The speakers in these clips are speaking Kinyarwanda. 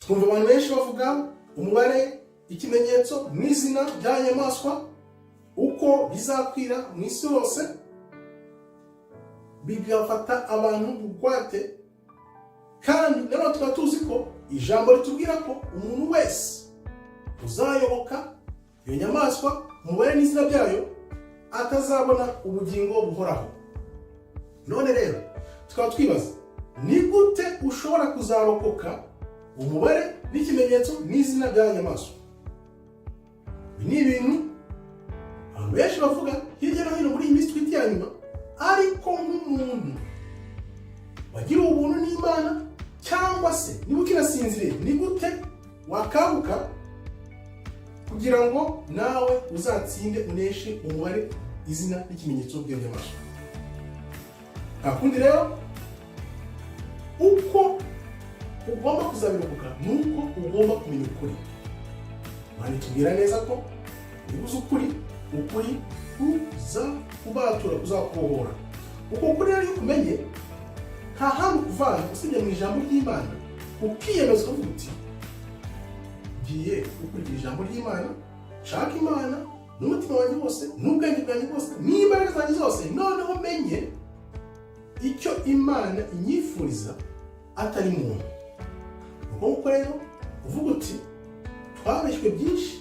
Twumva abantu benshi bavuga umubare, ikimenyetso n'izina bya nyamaswa, uko bizakwira mu isi hose, bigafata abantu bugwate. Kandi nanone tukaba tuzi ko ijambo ritubwira ko umuntu wese uzayoboka iyo nyamaswa, umubare n'izina byayo, atazabona ubugingo buhoraho. None rero tukaba twibaza: ni gute ushobora kuzarokoka umubare n'ikimenyetso n'izina bya nyamaswa? Ibi ni ibintu abantu benshi bavuga hirya no hino muri iyi minsi twita iya nyuma. Ariko nk'umuntu wagiriwe ubuntu n'Imana, cyangwa se niba ukinasinziriye, ni gute wakanguka kugira ngo nawe uzatsinde, uneshe umubare, izina n'ikimenyetso by'iyo nyamaswa? Nta kundi rero, uko ugomba kuzabirokoka ni uko ugomba kumenya ukuri. Imana itubwira neza ko niba uzi ukuri, ukuri kuzakubatura, kuzakubohora. Uko kuri rero, iyo ukumenye, nta handi kuvana usibye mu ijambo ry'Imana, ukiyemeza ukavuga uti: "Ngiye gukurikira ijambo ry'Imana, nshaka Imana n'umutima wanjye wose, n'ubwenge bwanjye bwose, n'imbaraga zanjye zose, noneho menye icyo Imana inyifuriza atari muntu." Ubwo nguko rero uvuga uti: "Twabeshywe byinshi,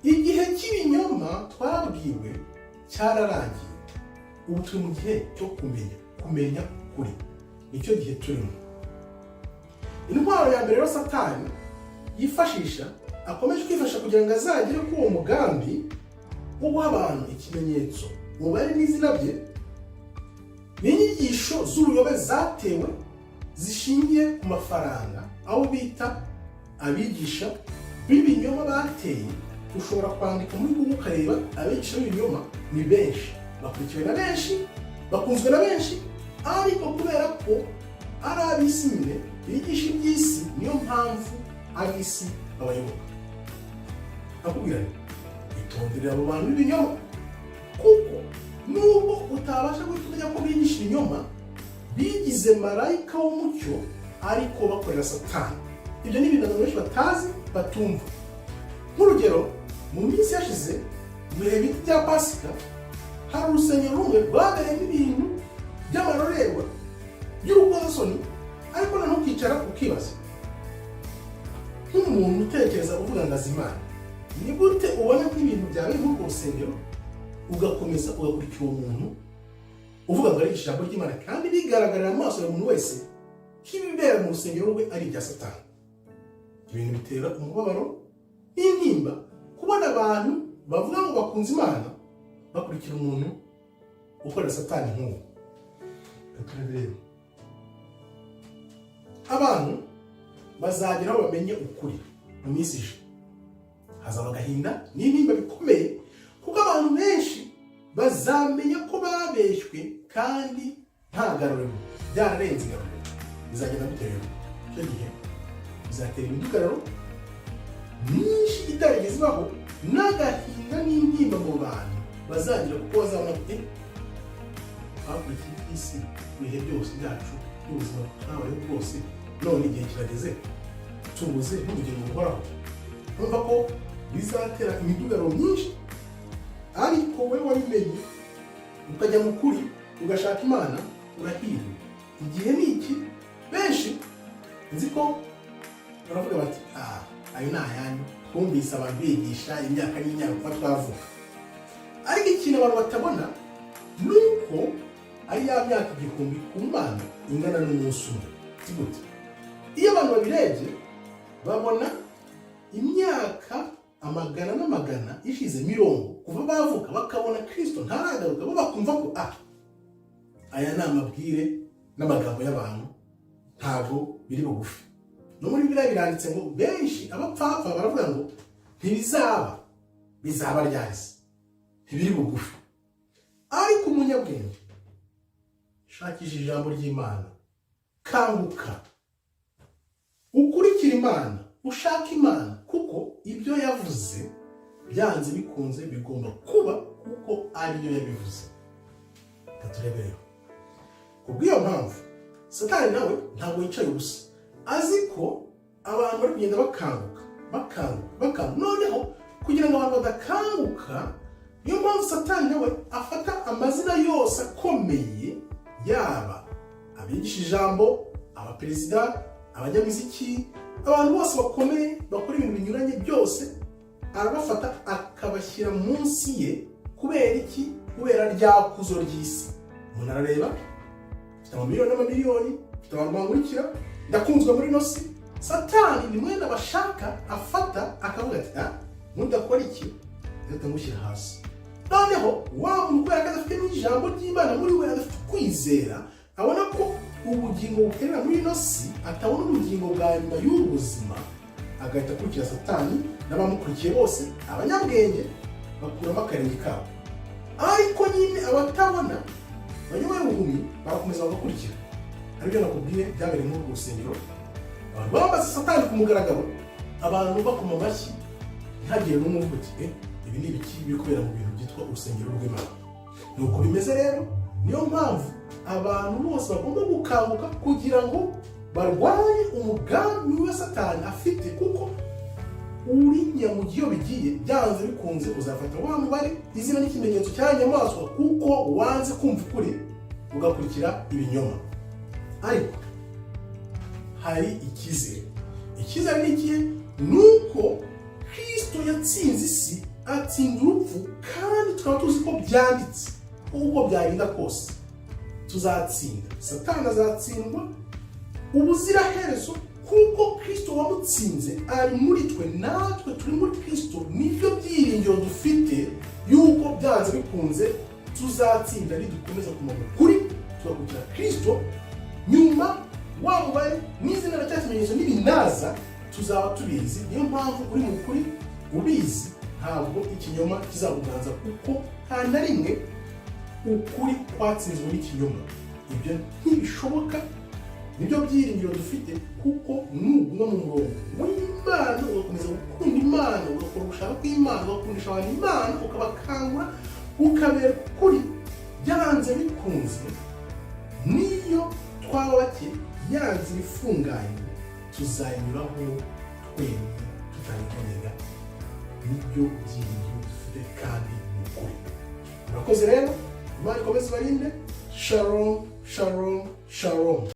igihe cy'ibinyoma twabwiwe cyararangiye, ubu turi mu gihe cyo kumenya ukuri, nicyo gihe turimo." Intwaro ya mbere rero Satani yifashisha, akomeje kwifashisha kugira ngo azagere kuri uwo mugambi wo guha abantu ikimenyetso, umubare n'izina bye, ni inyigisho z'ubuyobe zatewe zishingiye ku mafaranga, aho bita abigisha b'ibinyoma bateye. Ushobora kwandika muri Google ukareba abigisha b'ibinyoma, ni benshi, bakurikiwe na benshi, bakunzwe na benshi. Ariko kubera ko ari ab'isi nyine, bigisha iby'isi, niyo mpamvu ab'isi babayoboka. Nakubwira nti: "Itondere abo bantu b'ibinyoma," kuko nubwo utabasha guhita umenya ko bigisha ibinyoma, bigize marayika w'umucyo ariko bakorera Satani. Ibyo ni ibintu abantu benshi batazi, batumva. Nk'urugero, mu minsi yashize, mu bihe bita bya Pasika, hari urusengero rumwe rwabereyemo ibintu by'amarorerwa by'urukozasoni. Ariko noneho ukicara ukibaza, nk'umuntu utekereza uvuga ngo azi Imana, ni gute ubona nk'ibintu byabaye muri urwo rusengero, ugakomeza ugakurikira uwo muntu uvuga ngo ari ijambo ry'Imana, kandi bigaragarira amaso ya muntu wese ko ibibera mu rusengero rwe ari ibya Satani? Ibintu bitera umubabaro n'intimba kubona abantu bavuga ngo bakunze Imana bakurikira umuntu ukorera Satani nk'uwo. Reka turebe rero. Abantu bazagera aho bamenye ukuri mu minsi ije, hazaba agahinda n'intimba bikomeye, kuko abantu benshi bazamenya ko babeshywe kandi nta garuriro, byararenze igaruriro. Bizagenda gute rero icyo gihe? Bizatera imidugararo myinshi itarigeze ibaho, n'agahinda n'intimba mu bantu bazagira, kuko bazabona ko bakurikiye iby'isi ibihe byose byacu by'ubuzima twabayeho bwose, none igihe kirageze tubuze n'ubugingo buhoraho. Urumva ko bizatera imidugararo myinshi. Ariko we wabimenye, ukajya mu kuri, ugashaka Imana, urahirwa. Igihe ni iki. Benshi nzi ko baravuga bati: "Ah, ayo ni ayanyu, twumvise abantu bigisha imyaka n'imyaka kuva twavuka." Ariko ikintu abantu batabona ni uko ari ya myaka 1000 ku Mana ingana n'umunsi umwe. Si gute? Iyo abantu babirebye, babona imyaka amagana n'amagana ishize mirongo kuva bavuka, bakabona Kirisito ntaragaruka, bo bakumva ko aya ni amabwire n'amagambo y'abantu, ntabwo biri bugufi. No muri Bibiliya biranditse ngo benshi, abapfapfa, baravuga ngo: "Ntibizaba, bizaba ryahise, ntibiri bugufi." Ariko umunyabwenge, shakisha ijambo ry'Imana, kanguka, ukurikire Imana, ushake Imana, kuko ibyo yavuze byanze bikunze bigomba kuba, kuko ariyo yabivuze. Reka turebe rero. Kubw'iyo mpamvu, Satani nawe ntabwo yicaye ubusa, azi ko Abantu bari kugenda bakanguka, bakanguka, bakanguka. Noneho kugira ngo abantu badakanguka, niyo mpamvu Satani nawe afata amazina yose akomeye, yaba abigisha ijambo, abaperezida, abanyamiziki, abantu bose bakomeye bakora ibintu binyuranye byose, arabafata akabashyira munsi ye. Kubera iki? Kubera rya kuzo ry'isi. Umuntu arareba: mfite amamiliyoni n'amamiliyoni, mfite abantu bankurikira, ndakunzwe muri ino si. Satani ni mwene abashaka afata akavuga ati: "Ah, mudakora iki, reka ngushyira hasi." Noneho wa muntu, kubera ko adafite n'ijambo ry'Imana muri we, adafite kwizera, abona ko ubugingo buterera muri ino si, atabona ubugingo bwa nyuma y'ubu buzima, agahita akurikira Satani n'abamukurikiye bose. Abanyabwenge bakuramo akarenge kabo, ariko nyine abatabona, bayoboye ubuhumyi, barakomeza bagakurikira. Aribyo nakubwiye byabereye muri urwo rusengero. Abantu bambaza Satani ku mugaragaro, abantu bakoma amashyi, ntihagire n'umwe uvuga uti: "Eh, ibi ni ibiki biri kubera mu bintu byitwa urusengero rw'Imana?" Ni uko bimeze rero. Niyo mpamvu abantu bose bagomba gukanguka kugira ngo barwanye umugambi wa Satani afite, kuko uri nyamugiye iyo bigiye, byanze bikunze uzafata wa mubare, izina n'ikimenyetso cya nyamaswa, kuko wanze kumva ukuri ugakurikira ibinyoma. Ariko hari icyizere. Icyizere ni ikihe? Ni uko Kirisito yatsinze isi, atsinda urupfu, kandi tukaba tuzi ko byanditse uko byarinda kose tuzatsinda. Satani azatsindwa ubuziraherezo, kuko Kirisito wamutsinze ari muri twe, natwe turi muri Kirisito. Nibyo byiringiro dufite yuko byanze bikunze tuzatsinda nidukomeza kumenya ukuri, tugakurikira Kirisito. Nyuma wa mubare n'izina na cya kimenyetso n'ibinaza tuzaba tubizi. Niyo mpamvu uri mu kuri ubizi, ntabwo ikinyoma kizakuganza, kuko nta na rimwe ukuri kwatsinzwe n'ikinyoma. Ibyo ntibishoboka. Nibyo byiringiro dufite, kuko nuguma mu murongo w'Imana, ugakomeza gukunda Imana, ugakora ugushaka kw'Imana, ugakundisha abantu Imana, ukabakangura, ukabera ukuri, byanze bikunze niyo twaba bake, ya nzira ifunganye tuzayinyuraho twemye tutanyeganyega. Nibyo byiringiro dufite kandi ni ukuri. Murakoze rero, Imana ikomeze ibarinde. Shalom, shalom, shalom.